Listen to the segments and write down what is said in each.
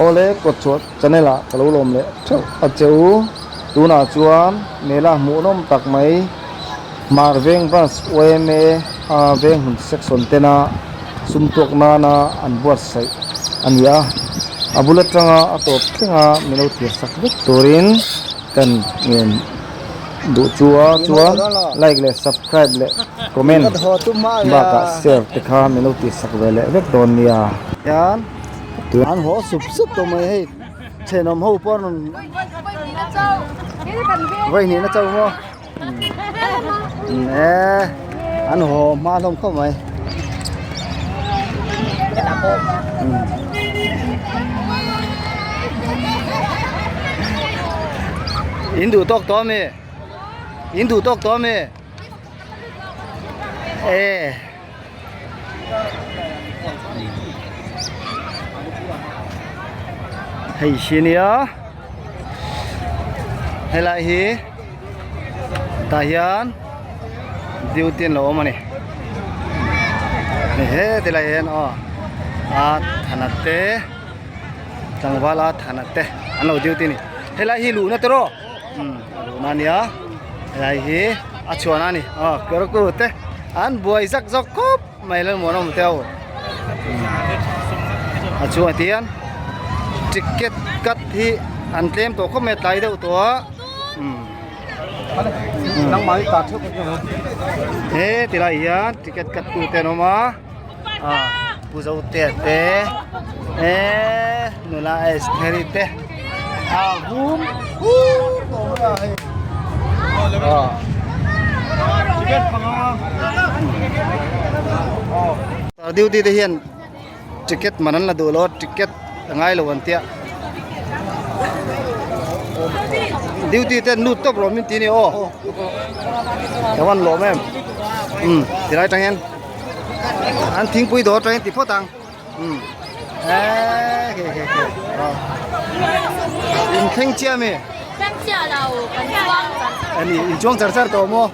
Awle kawtchhuah channel ah ka lo lawm leh theuh a che u. Tunah chuan mela hmuhnawm tak mai Hmar Veng Branch yma a Venghmun Section tena sum tuak nana an buatsaih a ni a. A bul atanga a tawp thlenga min lo thlir sak vek turin kan ngen duh chu a chuan like leh subscribe leh comment bakah share te kha min lo tih sak ve leh vek dawn nia. Hian an haw sup sup tawh mai hei thenawm ho pawh an rawn vawihnihna chauh maw e an haw hma hlawm khawp mai. In duh tawk tawh ami? In duh tawk tawh ami? E. Hei hi nia helai hi tah hian duty an lo awm a ni he tilai hian aw a thana te tlangval a thana te an lo duty a ni helai hi luhna te rawh umm luhna a nia helai hi a chhuahna a ni aw kawr kut te an buai zak zawk khawp mai lalmuanawm te ho a chhuah ti hian ticket cut hi an tlem tawh khawp mai a tlai deuh tawh a umm he ti lai hian ticket cut tu te an awm a ah pu zotea te eee nula estheri te a vum hur tawh mai a hei ah duty te hian ticket man an la duh lo a ticket a ngai lo an tia duty te an lut tawp rawh min ti a ni aw ka van lawm em umm tilai atang hian an thingpui dawr atang hian ti phawt ang umm eee khe khe khe aw in thleng chiah ami thleng chiah lo kan chuang char a ni in chuang char char tawh maw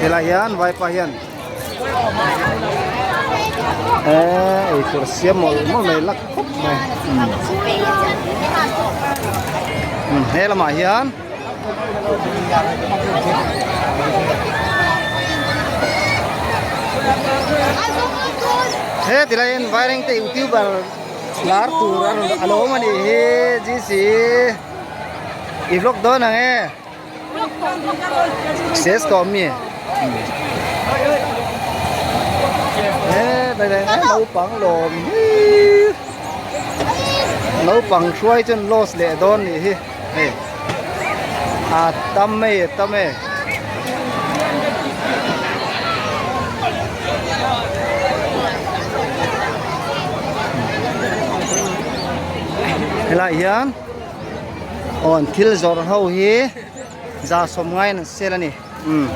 Helai hian vaipa hian eee eitur siam mawlh mawlh mai lak khawp mai umm he lamah hian he ti laiin vairengte youtuber lar tur a rawn a lo awm a nih hi G C i vlog dawn ang e. Ses tawh mi e dai dai naupang lawm hi naupang hruai chuan loss leh dawn nih hi hei a tam mai a tam e helai hian. Aw an thil zawrh ho hi za sawm ngaiin an sel a ni umm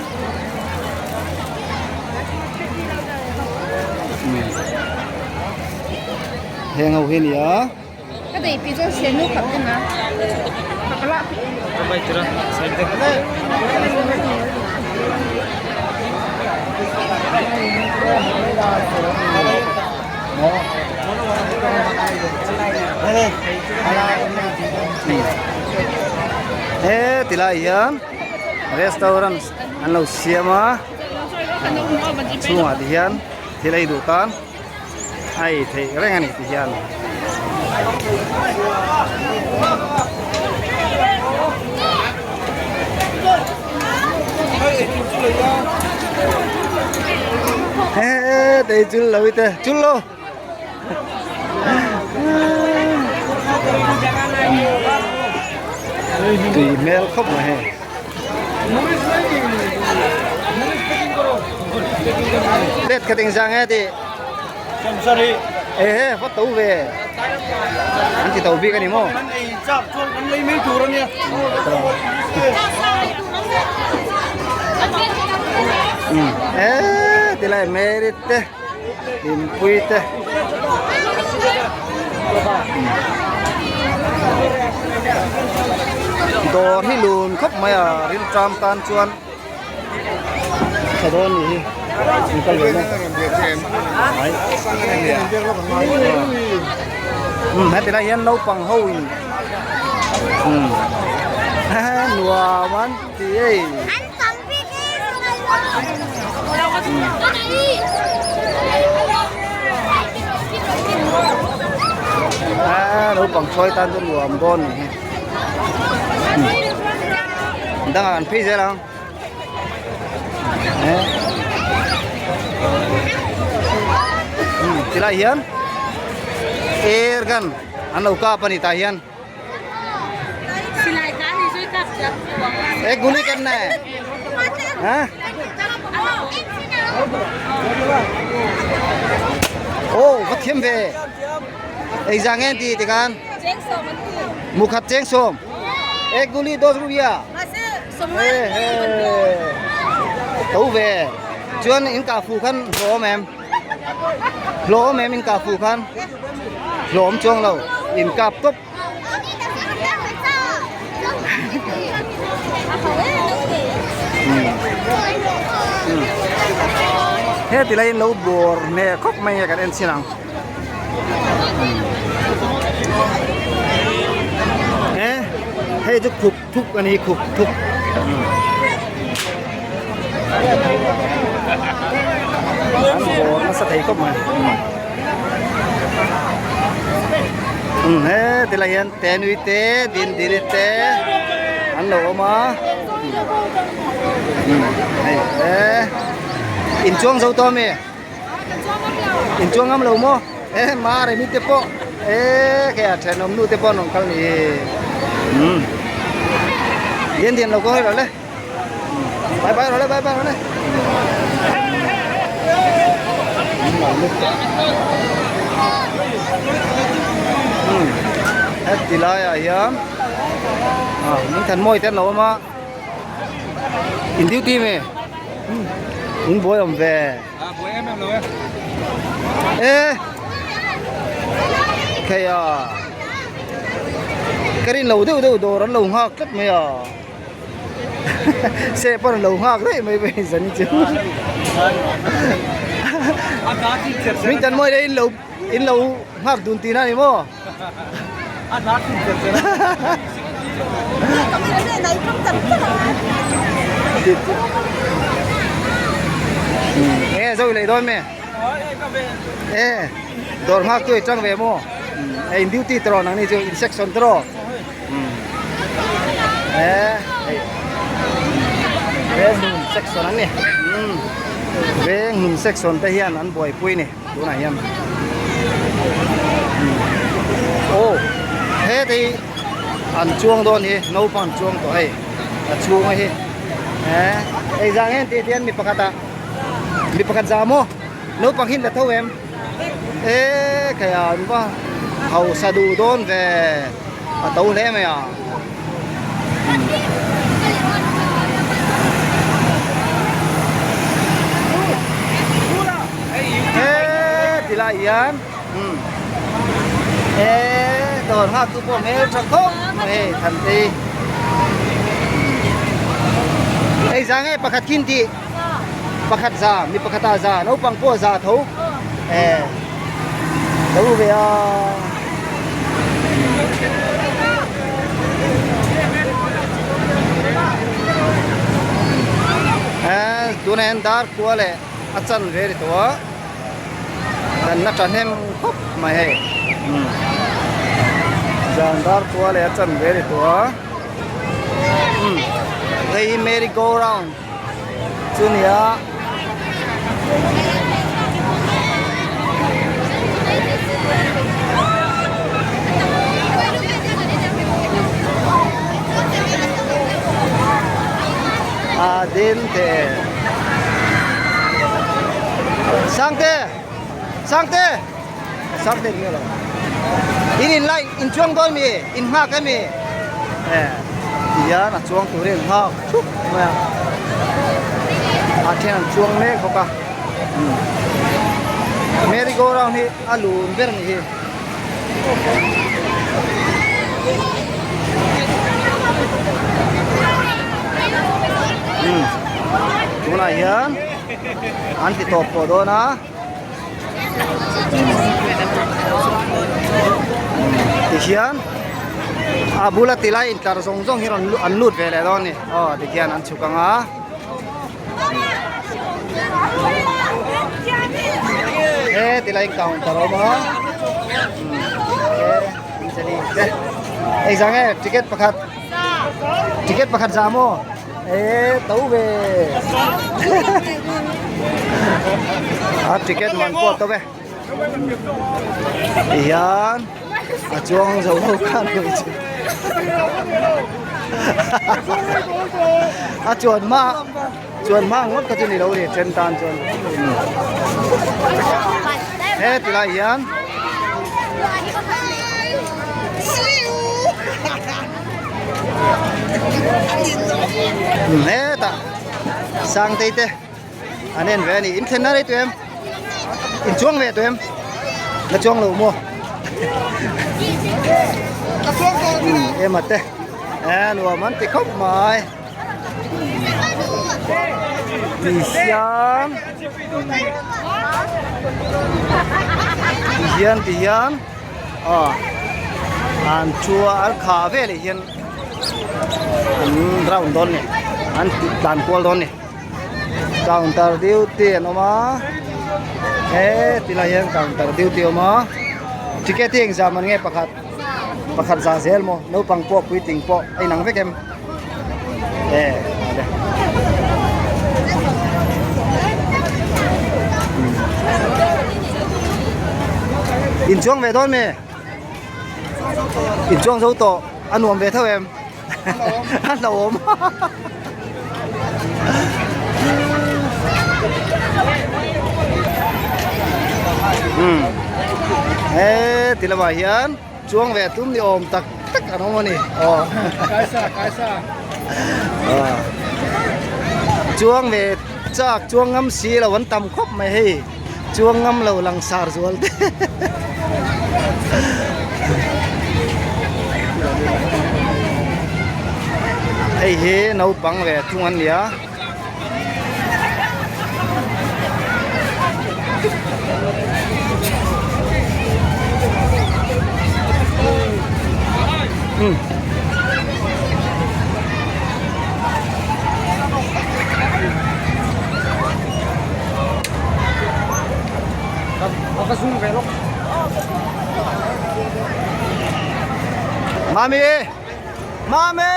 heng ho hi a ni a. He ti lai hian restaurant an lo siam a chhungah ti hian thil ei duh tan a ei theih reng a ni ti hian. He tei chul lo i te chul lo. Tui hmel khawp mai hei. Let khat engzah nge tih? Ehe va to ve. An ti to bik a ni maw? Eee tilai merit te. Inpui te dawr hi lun khawp mai a rilṭam tan chuan tha dawn nih hi in kal ve mai. Umm heti lai hian naupang ho in umm nuam an ti hei. Aaa naupang hruai tan chu nuam dawn ni hi dangah kan phei zel ang tilai hian air gun an lo kap a ni tah hian. E guli kan ne ha oh va thiam ve ei za ngen ti ti kan mukhat cheng som ek guli dos rupia to ve chuan in ka fu khan hlawm em hlawm em in ka fu khan hlawm chuang lo in kap top He ti laiin lo bawr hneh khawp mai nge kan en chhin ang. He hei chu khup thup a ni khup thup. An bawr nasa thei khawp mai. Umm he tilai hian te nui te din dini te an lo awm a umm hei e inchuang zo tawh ami inchuang ngam lo maw e maremi te pawh e khi a thenawm nu te pawh an rawn kal ni umm lian lian lo kawng rawh le bye bye rawh le bye bye rawh le. Heti laiah hian ah min than mawi te an lo awm a in duty mi in buai awm ve e khei a ka rin lo deuh deuh dawr an lo nghak tlat mai a. Se pawh an lo nghak daih mai mai zan chu Min tan mawi in lo in lo nghak dun tihna a ni maw? Nge zo i lei dawn mi? E dawr nghak chu i tang ve maw? E in duty tawh nang ni chu in section tawh. Veng hmun section an ni veng hmun section te hian an buaipui ni tunah hian aw heti an chuang dawn hi naupang an chuang tawh hei a chhunga hi hei zang em tih hian mi pakhat ah mi pakhat za maw naupang hi an la tho em. E khai a an va hausa duh dawn ve a to hle mai a. E ti lai hian e dawr nghak tu pawh hmel tha khawp mai hei Thantei hei za nge pakhat khin tih. Pakhat za mi pakhat ah za naupang pawh za tho eh lo ve a. Eh tunah hian dar kua leh a chan ve ri tawh a kan la thahnem khawp mai hei zan dar kua leh a chan ve ri tawh a hei hi merry go round. Chu nia. A din te. Sangte. Sangte. Sangte ni lo. In in lai in chuang dawn mi in nghak em mi. Eh. Tihian a chuang turin nghak thup mai a a then an chuang mek bawk a merry go round hi a lun ber a ni hi. Tunah hian an ti tawp tawh dawn a. Tikhian a bula tilai intlar zawng zawng hi rawn an lut ve leh dawn a ni aw tikhian an chhuk ang a. He tilai counter a awm a hei zang e ticket pakhat ticket pakhat za maw e to ve a ticket man pawh to ve tihian a chuang zo ho khan a chuan hma chuan hma ngawt kha chu ni lo ni then tan chuan he tilai hian hetah Sangtei te an en ve a ni in thlenna rei tawh em in chuang ve tawh em la chuang lo maw em a te e nuam an ti khawp mai ti hian ti hian ti hian aw an thu a an khah veleh hian an round dawn a ni an tlan kual dawn a ni. Counter duty an awm a he tilai hian counter duty a awm a ticket hi engzah man nge pakhat pakhat zah zel maw naupang pawh puitling pawh a inang vek em e awle inchuang ve dawn mi inchuang zo tawh a nuam ve tho em. A hlauhawm umm he ti lamah hian chuang ve tum ni awm tak tak an awm a ni aw kaisa kaisa chuang ve chak chuang ngam si lo an tam khawp mai hei chuang ngam lo langsar zual te. Hei hi naupang ve thung an ni a. Hmm. Mami! Mami!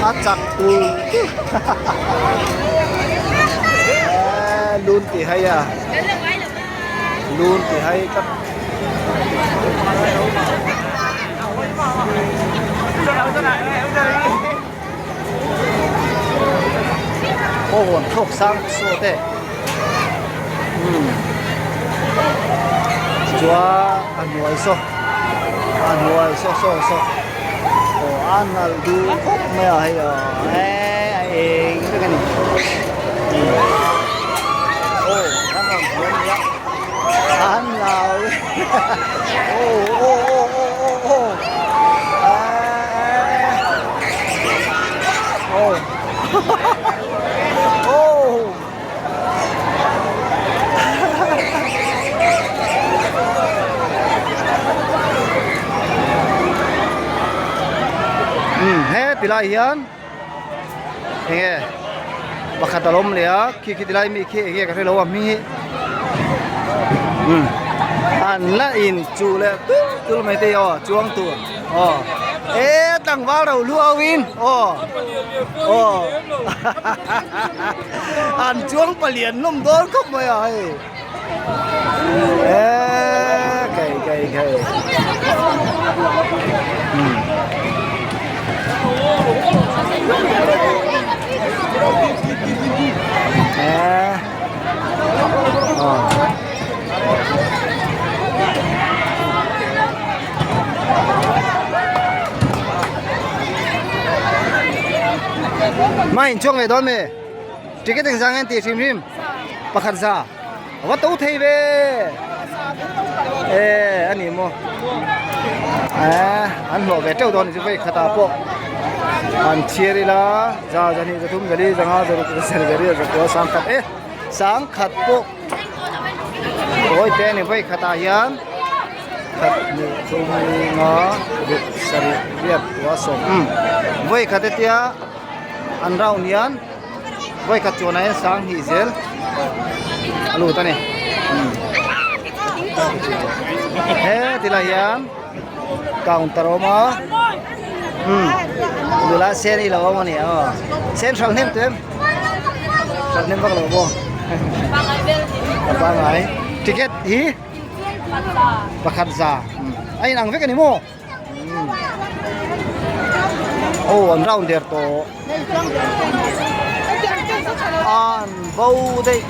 A chak tul lun ti hay à lun ti hay tlat aw an thlawk sang saw te umm chuan a hnuai saw a hnuai saw saw saw aw a nalh duh khawp mai a hei aw eee a eng vek a ni aw an rawn hmuh a nia an lo aw aw aw aw aw aw eee aw aw. Umm he tilai hian enge pakhat a lo awm leh a khi khi tilai mi khi enge ka hrelo a hming hi umm an la in chuh leh tul tul mai te hi aw chuang tur aw e tlangval ro luau in aw aw an chuang palian hlawm dawn khawp mai a hei eee kei kei kei umm eee aw. Mai in chuang ve dawn mi ticket engzah nge an tih hrim hrim pakhat za. A va to thei ve e a ni maw eh an hlawh ve teuh dawn a ni chu vei khatah pawh an chhiar ila za zahnih zathum zali zanga zaruk zasarih zariat zakua sangkhat e sangkhat pawh tawi te a ni vei khatah hian khat hnih thum nga ruk sarih riat kua sawm umm vei khat te tia an round hian. Vawikhat chuanah hian sang hnih zel a lut a ni he tilai hian counter a awm a umm nula sen hi lo awm a ni aw sen hral hnem teh em hral hnem vak lo maw a pangai ticket hi pakhat za a inang vek a ni maw. Aw an round der tawh an bo daih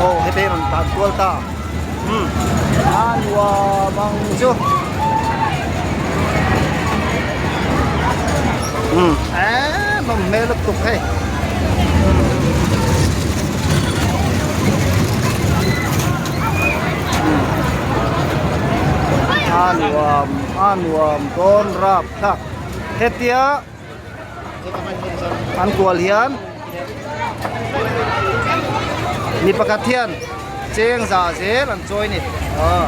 aw heta hi rawn tan kual ta umm a nuam ang chu umm eee nawm hmel lutuk hei. A nuam a nuam dawn rap thlak hetia an kual hian mi pakhat hian cheng za zel an chawi ni aw.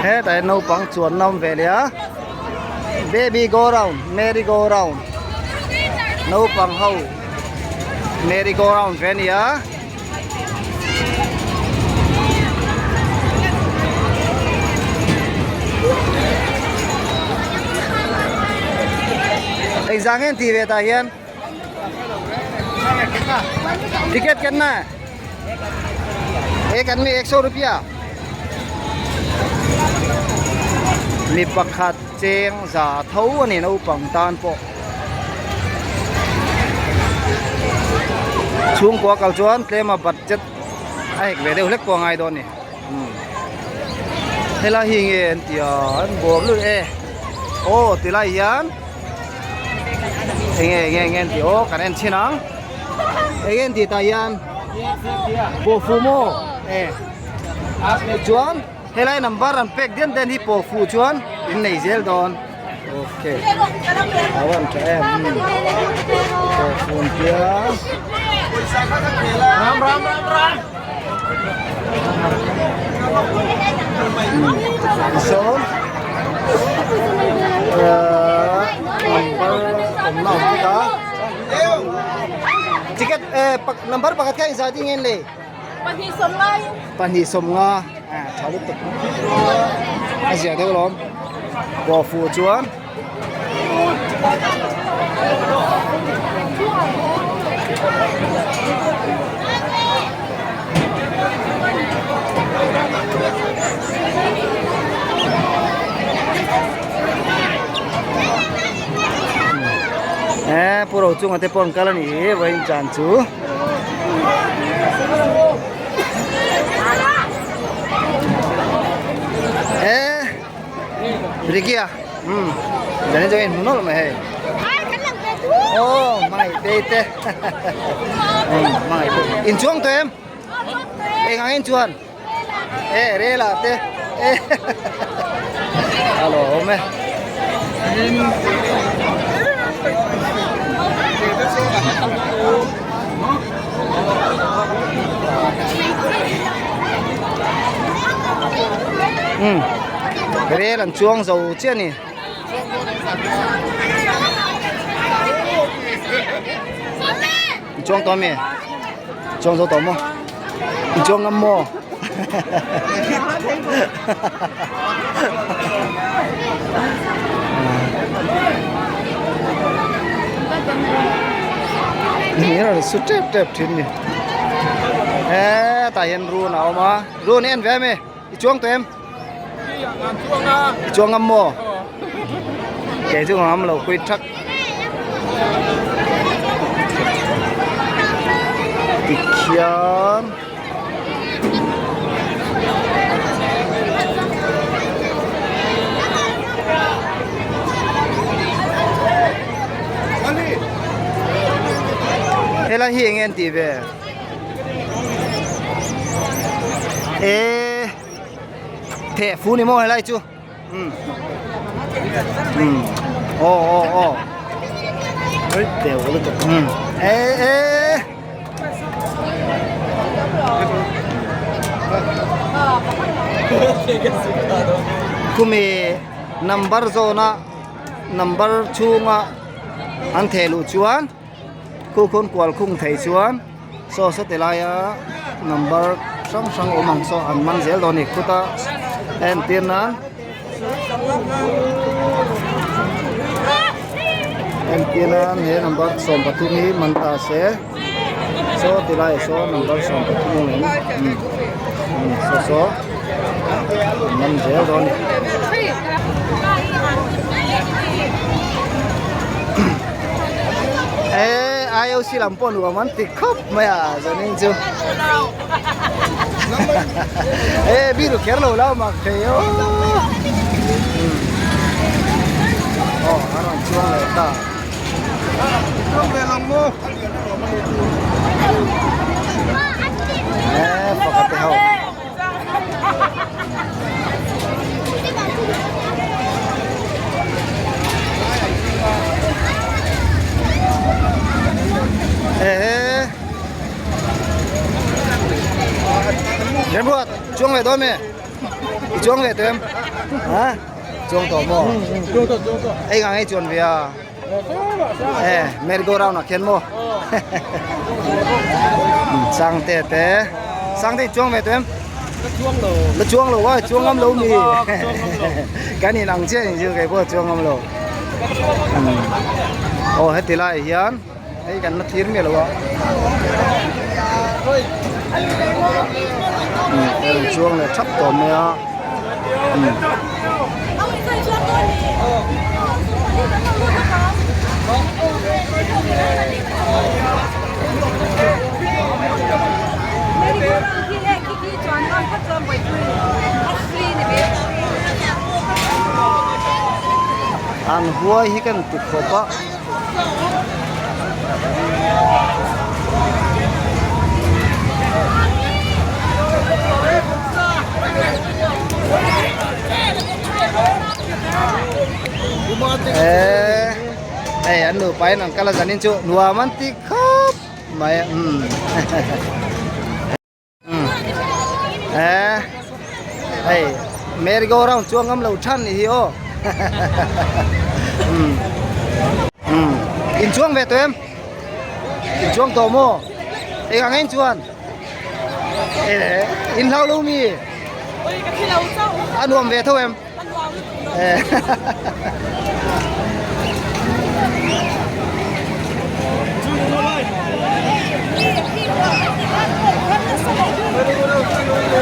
Hetah hian naupang chuanna awm ve leh a. Baby go round, merry go round naupang ho merry go round ve a ni a. Engzah nge an tih ve tah hian ticket kan na ek an mi ek so rupiah. Mi pakhat cheng za tho a ni naupang tan pawh chhungkua kal chuan tlem a budget a hek ve deuh hlek pawh a ngai dawn a ni helai hi nge an tih a an bawr lut e aw ti lai hian enge enge enge an tih aw kan en chhin ang enge an tih tah hian pawhfu maw e. Chuan helai number an pek dian den hi pawh fuh chuan in nei zel dawn okay a van tha em pawh fuh an tia ram ram ram ram sawm number awm na awm bawk a ticket number pakhat kha engzah ding nge an lei. Pahnih sawm nga in. Pahnih sawm nga a tha lutuk a zia deuh lawm pawh fuh chuan eh pu Rochunga te pawh an kal a nih hi vawiin chan chu. Eh Ricky à ừ giờ lên cho em nó mày hề ô mày tê tê ừ mày in chuông tụi em em ngang in chuan e re la te e alo om e um rel an chuang zo chiah a ni. Chuang tawh ami? Chuang zo tawh maw? I chuang ngam maw? Ni a rawn su tep tep thin ni. Hetah hian run a awm a, run hi en ve ami? I chuang tawh em? I chuang ngam maw? Kei chu ngam lo pui thak. Tikhian Helai hi enge an tih ve? Eee theh fu ni maw helai chu umm umm aw aw aw umm ee ee. Khumi number zawna number chhunga an theh luh chuan khu khawn kual khung thei chuan saw saw ti laia number hrang hrang awm ang saw an man zel dawn a ni khuta a entir nan entir nan he number 13 hi man ta se saw ti laiah sawn number 13 awm em umm saw saw an man zel dawn a ni. Eee IOC lam pawh nuam an ti khawp mai a zanin chu ee biru kher lo la mak thei aw aw a rawn chuang leh ta ee pakhat te ho. Ehe Remruat chuang ve dawn mi i chuang ve tawh em ha chuang tawh maw ei ngang ei chuan ve a e merry go round ah khian maw Sangte te Sangte i chuang ve tawh em la chuang lo a chuang ngam lo mi kan in ang chiah ni chu kei pawh chuang ngam lo aw heti lai hian hei kan la thlir miah lo a chuang leh thap tawh mai a. An huai hi kan ti khawp a. Eee hei an nupa in an kal a zanin chu nuam an ti khawp mai a umm eee hei merry go round chuang ngam lo than nih hi aw umm umm in chuang ve tawh em in chuang tawh maw eng ang eng chuan. In hlau lo mi? A nuam ve tho em?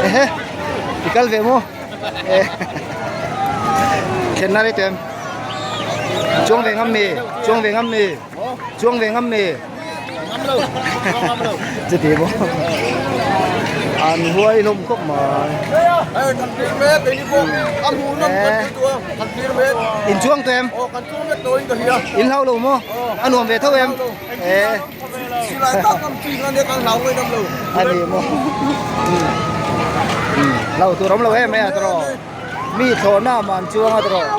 Ehe, i kal ve maw? Thlenna rei tawh em? Chuang ve ngam mi? Chuang ve ngam mi? Chuang ve ngam mi? Chuti maw? An huai hlawm khawp mai. In chuang tawh em? In hlau lo maw? A nuam ve tho em? A ni maw? Hlau tur awm lo em e a tawrh. Mi thlawhna mah an chuang a tawrh.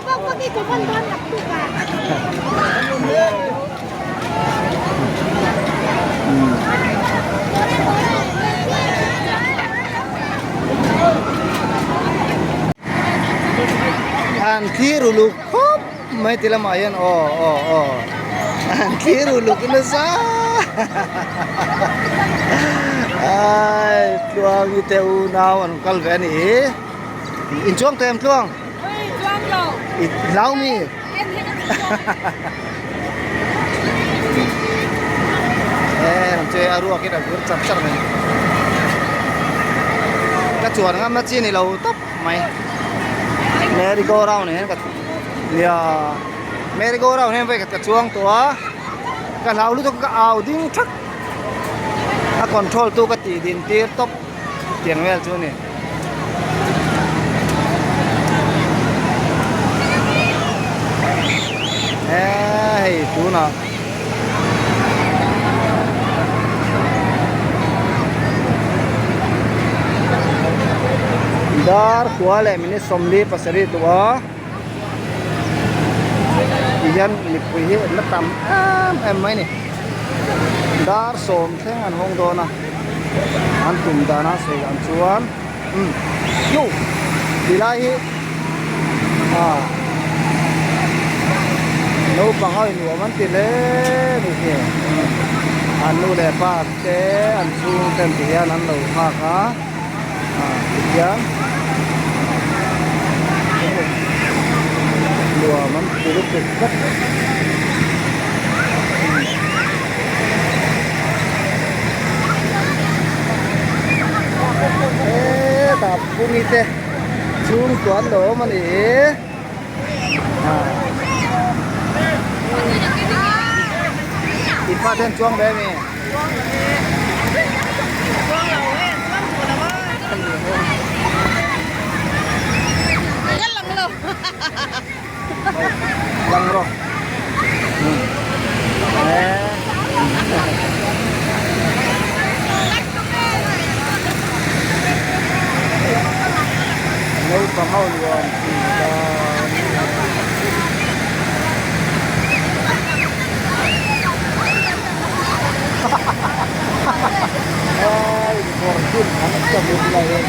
An thlir uluk khawp mai ti lamah hian aw aw aw an thlir uluk nasa ai tluangi te unau an kal ve a ni hi in chuang tawh em tluang i hlau mi. A ruak in a vir char char mai ka chuan ngam na chi ni lo tawp mai merry go round hian ka nia merry go round hian vawikhat ka chuang tawh a ka hlau lutuk ka au ding thak a control tu ka tih din tir tawp tiang vel chu a ni. Eee hei tunah. Dar kua leh minute 47 tawh a tihian mipui hi an la tam em em mai a ni dar sawm thleng an hawng dawn a an tum dana sawi dan chuan umm tilai hi ah naupang ho in nuam an ti hle a ni hi an nu leh pa te an chhung ten ti hian an lo nghak a ah tihian nuam an ti lutuk tlat. Hetah phungi te chhungkua an lo awm a ni i fa ten chuang ve ami lang rawh naupang ho nuam tih dan ai kawr hun an ta mut lai e.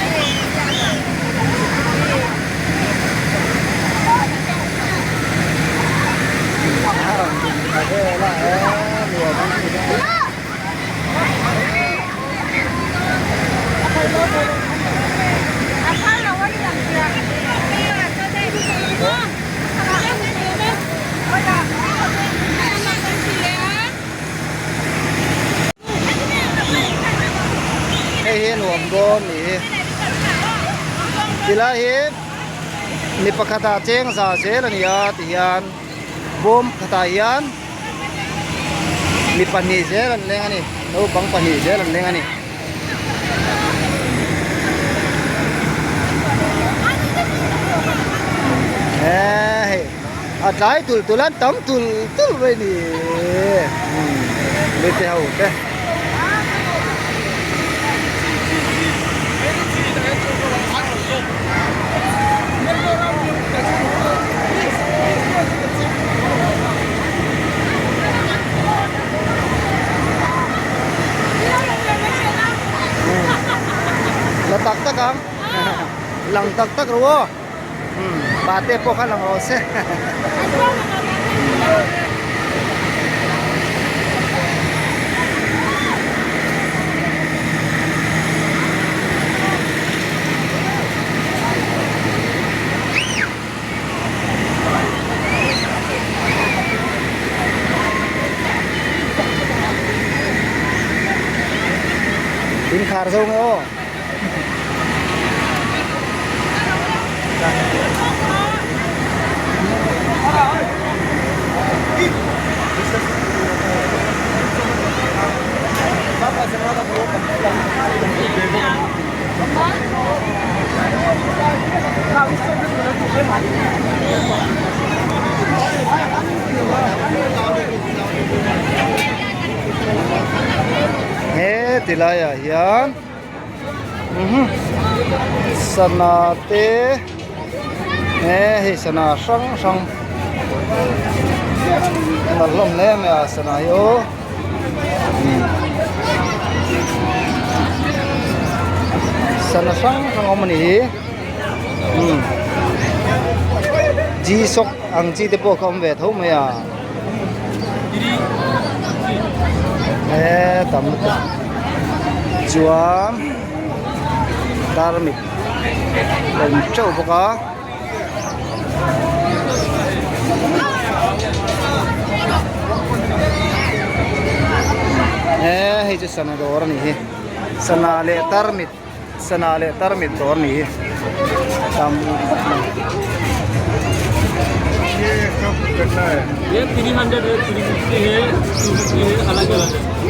Hei hi nuam dawn ni hi tilai hi mi pakhatah cheng za zel a ni a tihian bawm khatah hian mi pahnih zel an leng a ni naupang pahnih zel an leng a ni. Hei a tlai tul tul a tam tul tul mai a ni mite ho te. La tak tak ang lang tak tak rawh aw pate pawh kha lang rawh se. In khar zo nge aw. He ti laiah hian Sana te he hei sana hrang hrang nalh hlawm hle mai a sana hi aw sana hrang hrang a awm a ni hi G shock ang chi te pawh kha awm ve tho mai a he tam lutuk chuan tarmit a awm teuh bawk a. He hei chu sana dawr a ni hi sana leh tarmit sana leh tarmit dawr a ni hi tam khawp mai.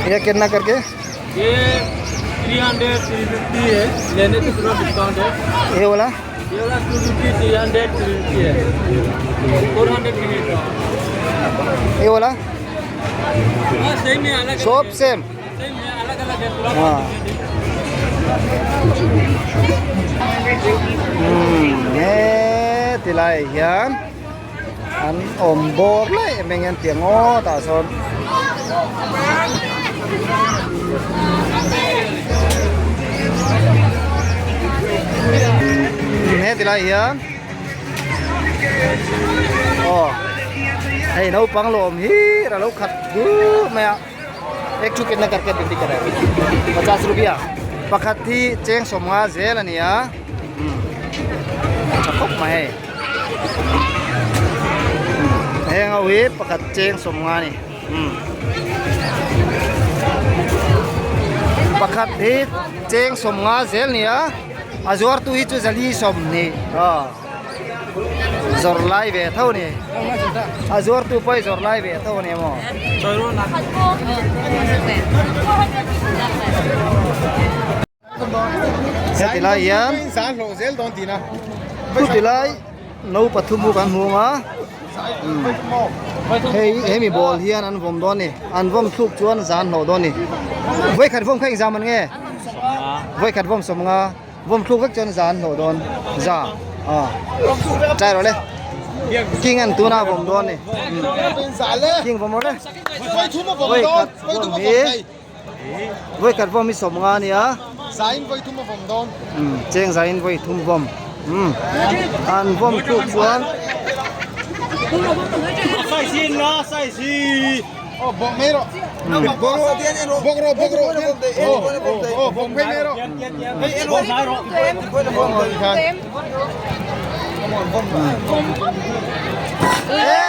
ये कितना करके ये 300 350 है लेने से पूरा डिस्काउंट है ये वाला ये वाला 250 300 350 है 400 में है ये वाला हाँ सेम है अलग सब सेम सेम है अलग अलग है पूरा हाँ। Umm he tilai ah hian an awm bawr laih em eng hian tiang ngawt ah sawn he tilai hian aw hei naupang lawm hi a lo khat duh mai a ek chu kitna karke bindi kar pachas rupia pakhat hi cheng sawmnga zel a ni a tha khawp mai hei heng ho hi pakhat cheng sawmnga a ni pakhat hi cheng sawmnga zel a ni a a zuartu hi chu zali sawmhnih aw zawrh lai ve tho a ni a zuartu pawh hi zawrh lai ve tho a ni maw. Heti lai hian chuti lai no pathum hi kan hmu ang a hei hemi ball hian an vawm dawn a ni an vawm thluk chuan zan hlawh dawn a ni vawikhat vawm kha engzam an nge vawikhat vawm sawmnga vawm thluk vek chuan zan hlawh dawn za a try rawh le king an tuna vawm dawn a ni king vawm rawh le vawikhat vawm hi Vawikhat vawm hi sawmnga a nia. Zain vawi thum a vawm dawn. Umm cheng zain vawi thum vawm. Umm an vawm thluk chuan. Aw bawk mai rawh. Bawk rawh bawk rawh bawk rawh. Aw bawk phei mai rawh. Eee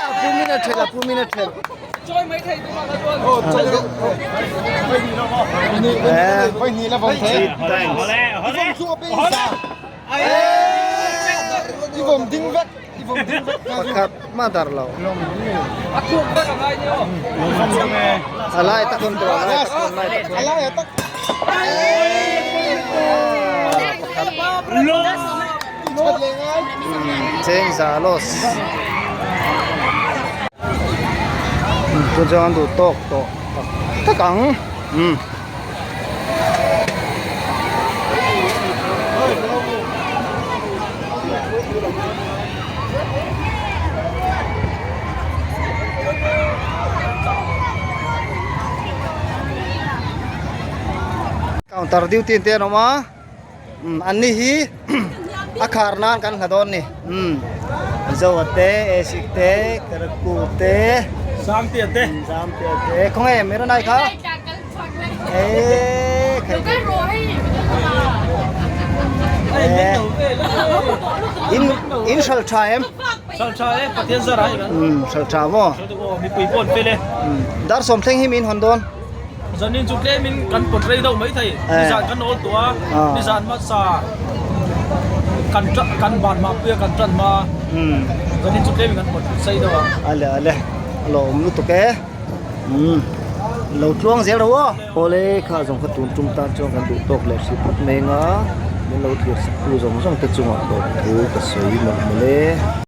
a pumin a thelh a pumin a thelh. Pakhat mah dar lo a lai tak hun tur a lai tak hun lai tak hun cheng za los. Chu chuan duh tawk tawh tak tak ang umm. Counter duty te an awm a. Umm an ni hi a khar nan kan hla dawn ni umm zoa te esik te karaku te Sangtea te Sangtea te khawnge Meronai kha eee khai in in hral tha em hral tha e Pathian zar ah umm hral tha maw mipui pawh an fel e dar sawm thleng hi min hawn dawn. Zanin chu tlemin kan pawt rei deuh maithei. Nizan kan awl tawh a, nizan hmasa kan kan ban hma puia kan tan hma. Zanin chu tlemin kan pawt sei deuh a. Ale ale a lo awm lutuk e. Umm lo tluang zel ro aw. Awle kha zawng kha tun tum tan chuan kan duh tawk leh hrih phawt mai anga min lo thlir sak tu zawng zawng te chungah lawmthu ka sawi mawlh mawlh e.